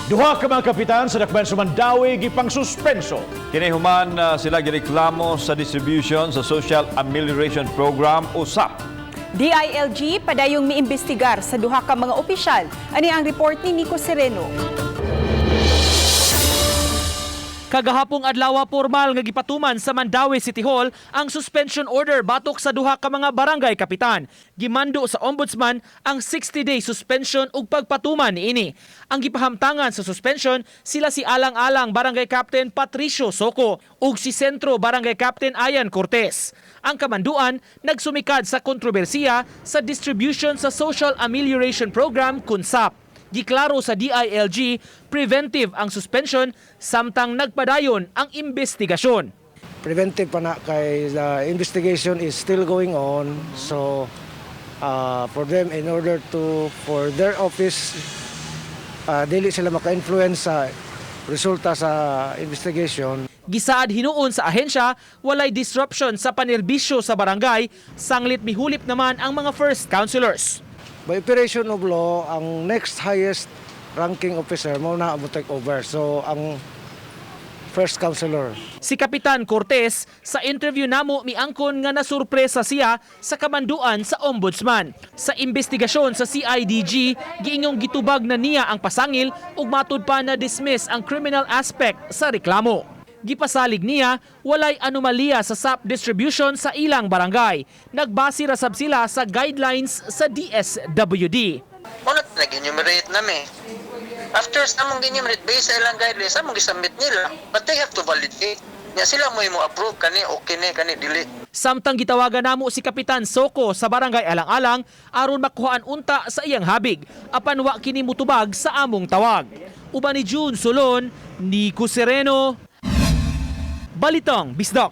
Duha ka mga kapitan sa Dakbayan sa Mandaue gipang suspenso. Kini human sila gireklamo sa distribution sa Social Amelioration Program o SAP. DILG padayong miimbestigar sa duha ka mga opisyal. Ani ang report ni Nico Sereno. Kagahapong adlaw, formal nga gipatuman sa Mandaue City Hall ang suspension order batok sa duha ka mga barangay kapitan. Gimando sa ombudsman ang 60-day suspension ug pagpatuman niini. Ang gipahamtangan sa suspension, sila si Alang-alang Barangay Captain Patricio Soco ug si Sentro Barangay Captain Ayan Cortez. Ang kamanduan nagsumikad sa kontrobersiya sa distribution sa Social Amelioration Program kun SAP. Giklaro sa DILG, preventive ang suspension samtang nagpadayon ang investigasyon. Preventive pa na kay the investigation is still going on. So for them, in order to for their office, dili sila maka-influence sa resulta sa investigation. Gisaad hinuon sa ahensya, walay disruption sa panerbisyo sa barangay, sanglit mihulip naman ang mga first councilors. By operation of law, ang next highest ranking officer mao na mo take over. So ang first councilor. Si Kapitan Cortez, sa interview namo, miangkon nga nasurpresa siya sa kamanduan sa ombudsman. Sa investigasyon sa CIDG, giingong gitubag na niya ang pasangil ug matud pa na dismiss ang criminal aspect sa reklamo. Gipasalig niya, walay anomalya sa SAP distribution sa ilang barangay. Nagbase ra sab sila sa guidelines sa DSWD. Muna nag-enumerate nami. After sa among enumerate based sa ilang guidelines, among gisubmit nila. But they have to validate. Nya sila mo approve kani okay ni, kani dili. Samtang gitawagan namo si Kapitan Soko sa Barangay Alang-alang aron makuhaan unta sa iyang habig, apan wa kini mutubag sa among tawag. Uban ni June Solon, Nico Sereno, Balitang Bisdak.